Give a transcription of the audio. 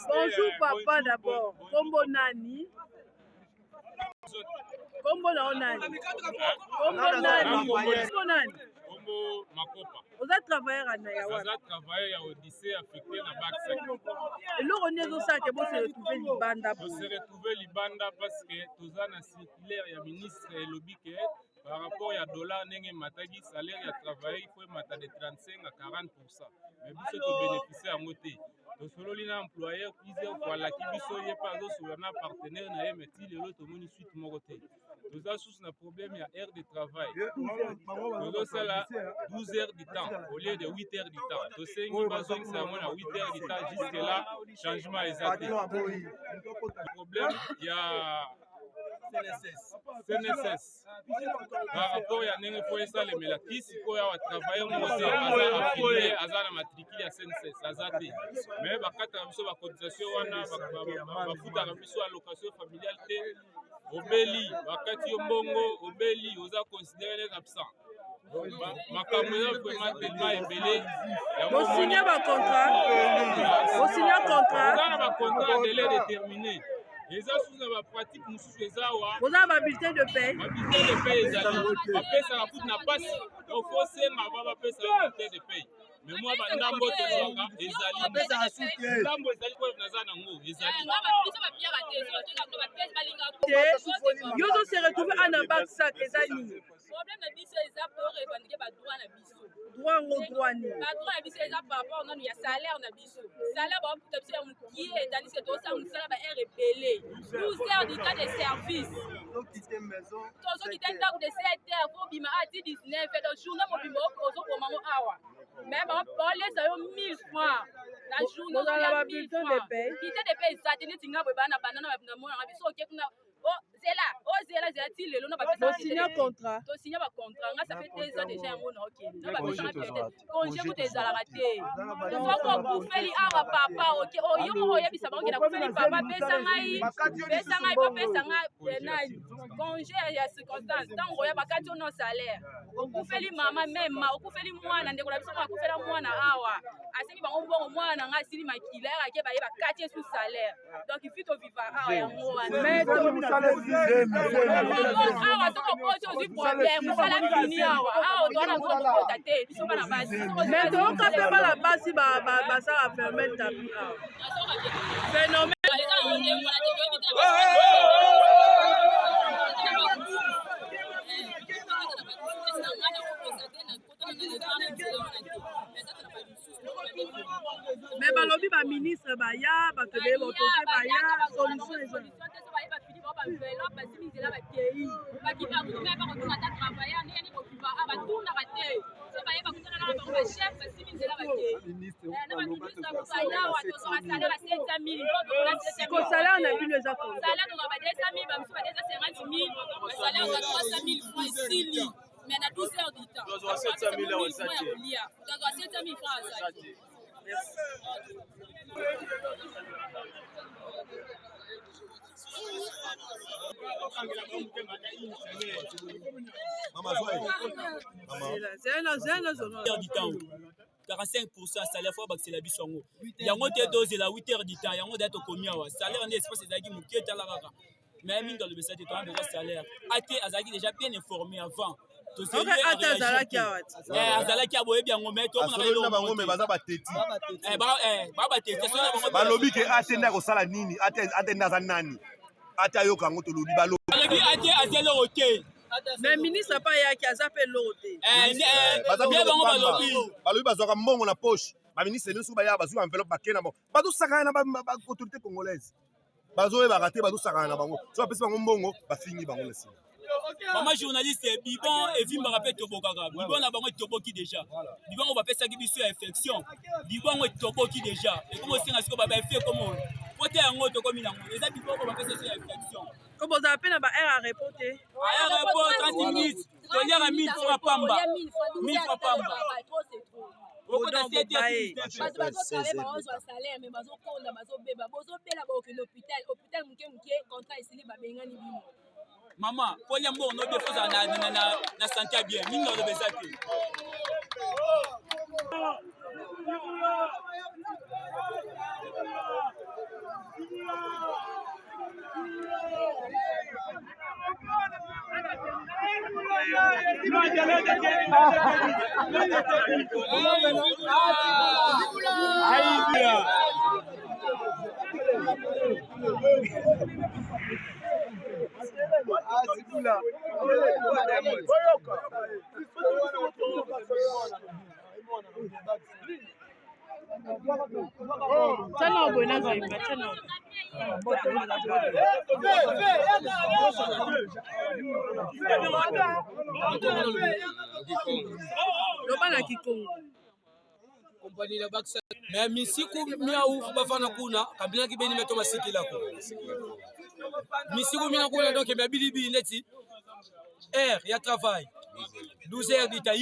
Bonjour papa d'abord. Kombo nani? Kombo na yo nani? Kombo nani? Kombo nani? Kombo Makopa. Oza travailleur na ya wapi? Naza travailleur ya Odyssée affecté na Baksak. Eloko nini ezosala ke bose retrouver libanda boye? Tose retrouver libanda parce que toza na circulaire ya ministre elobi ke par rapport ya dollar ndenge emataki salaire ya travailleur il faut emata de 35 à 40 mais biso tobénéficie yango te. Tosololi na employeur plusieurs fois alaki biso ye mpe azosolola na partenaire na ye mais ti lelo tomoni suite moko te. Toza susu na problème ya heure de travail, tozosala 12 heures du temps au lieu de 8 heures du temps. Tosengi bazongisa yango na 8 heures du temps, jusque là changement eza te. Problème ya CNSS par rapport ya ndenge fo esalemela ti sikoyo awa travailleur moko te aza affilié, aza na matricule ya CNSS aza te, mais bakataka biso bacotisation wana, bafutaka biso allocation familiale te. Obeli bakati yo mbongo, obeli oza considéré neti absent. Makambo eza vraiment tellement ebele. Bosigne bacontrat, bosigne contrat, oza na bacontrat ya délai déterminé, eza susu na bapratique mosusu eza awa. Boza na babulletin de paie? Babulletin de paie ezali, bapesaka kutu na pasi, donc fo senga ba bapesaka bulletin de paie, mais mwa bandambo tozwaka ezali ndambo, ezali preuve naza nango ezali. Yo ozo se retrouver ana baksak, eza nini? Problème na biso eza po revendiquer badroit na biso. Droit ngo, droit nini? Badroit na biso eza par rapport nanu ya salaire na biso. Salaire baofuta biso ya mokie, tandis que tozosala mosala ba heure ebele, 12 heures du temps de service. Tozokita ndako de 7 heures, po bima a ti 19 heures, donc journée mobimba ozokoma ngo awa, mais baolesa yo 1000 francs na journée. Bozala ba bulletin de paie? Bulletin de paie eza te. Neti nga boye, bana banda na mona biso oke kuna, zela ozela zela ti lelo na bapesa. Bosinya contrat? Tosinya bacontrat. Nga ça fait 2 ans déjà yango na okende na bapesanga peut-être congé kuta ezalaka te. Soki okufeli awa papa, oke oyo moko oyebisa bango ke nakufeli papa, pesa ngai, pesa ngai, bapesa ngai nani congé ya circonstance. Ntango oya bakati yo no salaire. Okufeli mama mema, okufeli mwana, ndeko na biso moko akufela mwana awa, asengi bango mbongo, mwana na ngai asili makila yaka ke baye bakati ye sous salaire. Donc il faut toviva awa yango wana. Awa soki okoti ozwi problème, mosala fini awa. Awa towana kokota te, biso bana basi. Mais toyoka mpe bana basi basala phénomène tapis awa, phénomène. Eza nango ndenge wana te, toyebi te. Mais balobi baministre baya, bato ebele, baautorité baya, solution eza? Basimi nzela, bakei, bakima bakotuna ata travailleur ndenge nini koviva. Batunaka te. So bayeba kutana na bango bachef, basimi nzela, bakei na baministre bayawa. Tozwaka salaire ya 700 000. Ko salaire na bino eza combien? Salaire tozwaka ba 200 000, bamosusu ba 250 000. Basalaire za 300 000 francs esili, mais na 12 heures du temps tozwa 700 000 ya kolia, tozwa 700 000 francs azaki. Zena zena zona. Du temps 45 % salaire fo bakisela biso yango, yango te tozela 8 heures du temps. Yango deya tokomi awa, salaire nde espace ezalaki moke. Tala kaka, mais mingi alobesa te, toza besoin salaire. Ate azalaki déjà bien informé avant. Ate azalaki awa? Azalaki, aboyebi yango, mais tomonaka bango me baza bateti. Ba bateti. Balobi ke ate nde akosala nini? Ate nde aza nani? Ate ayoka yango, tolobi. Balobi ate aza eloko te. Mais ministre mpe ayaki, aza mpe eloko te. Bango balobi. Balobi bazwaka mbongo na poche. Baministre nyonso baya, bazwi enveloppe, bakei na bango. Bazosakana na baautorité congolaise, bazoyebaka te, bazosakana na bango. So bapesi bango mbongo, bafingi bango na nsima. Mama journaliste, bibon evimbaka mpe etobokaka. Bibon na bango etoboki déjà. Bibon oyo bapesaki biso ya infection, bibon yango etoboki déjà. Ekomi osenga sikoyo babaefe ekomo po te. Yango tokomi nango eza bibon oyo bapesa biso ya infection. Ko bozala mpe na ba heure ya repos te? Heure ya repos 30 minutes. Toliaka 1000 francs pamba, 1000 francs pamba. Okota. Bato bazotravaille, bazozwa salaire, mais bazokonda, bazobeba, bozobela, bakokende hôpital, hôpital moke moke, contrat esili, babengani bino. Mama kolia mbongo no bien, faut ozala na santé ya bien. Mingi naloba eza te. Tana boye nazwa imba tana. Loba na kikongo. Kompani la bakisa me misiku miau bafana kuna kabinaki beni meto masikilako misiku mina kuna, donc mya bilibi neti heure ya travail 12 heures dita.